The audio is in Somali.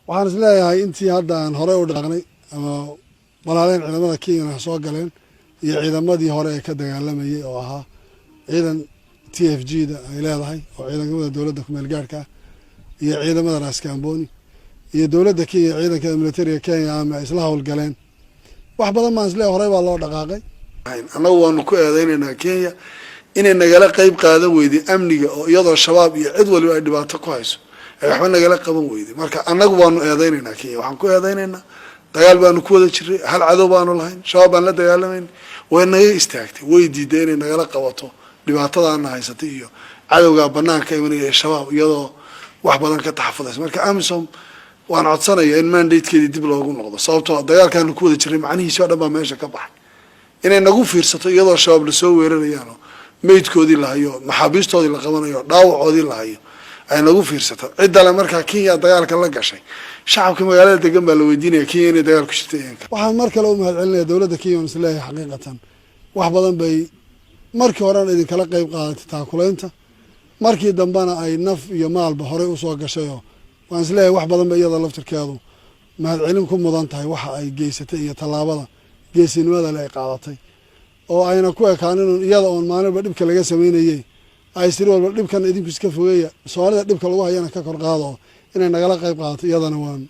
Waxaan is leeyahay intii hadda aan horey u dhaqnay ama walaaleen ciidamada Kenyana soo galeen iyo ciidamadii hore ee ka dagaalamayay oo ahaa ciidan TFG da ay leedahay oo ciidankamada dowladda kumeel gaarhka ah iyo ciidamada Raskamboni iyo dowladda Kenya, ciidanka militariga Kenya ama ay isla howlgaleen, wax badan baan isleeyahay horey baa loo dhaqaaqay. Annagu waanu ku eedeynaynaa Kenya inay nagala qeyb qaadan weyday amniga, oo iyadoo Shabaab iyo cid waliba ay dhibaato ku hayso ay waxba nagala qaban weyday. Marka annagu waanu eedeynaynaa Kenya. Waxaan ku eedeynaynaa dagaal baanu ku wada jiray, hal cadow baanu lahayn, Shabaab baan la dagaalamayn. Way naga istaagtay, way diiday inay nagala qabato dhibaatadaana haysatay iyo cadowgaa banaanka imanaya ee Shabaab, iyadoo wax badan ka taxafudaysa. Marka AMISOM waan codsanaya in mandatekeedii dib loogu noqdo, sababtoo dagaalkaanu ku wada jiray macnihiisi o dhan baa meesha ka baxay. Inay nagu fiirsato iyadoo Shabaab lasoo weerarayaan oo meydkoodii la hayo, maxaabiistoodii la qabanayo, dhaawacoodii la hayo, ay nagu fiirsato ciddale. Markaa Kenya dagaalka la gashay, shacabka magaalada degan baa la weydiinaya Kenya inay dagaal ku jirtay. Waxaan mar kale u mahad celinaya dowladda Kenya oon isleeyahay xaqiiqatan wax badan bay markii horena idinkala qeyb qaadatay taakulaynta, markii dambena ay naf iyo maalba horey usoo gashayoo waan isleeyahay wax badan ba iyada laftirkeedu mahadcelin ku mudan tahay, waxa ay geysatay iyo tallaabada geesinimada le ay qaadatay oo ayna ku ekaanin iyada oon maalinba dhibka laga sameynayey, ay siri walba dhibkan idinku iska fogeeya, Soomaalida dhibka lagu hayana ka kor qaado oo inay nagala qeyb qaadato iyadana waan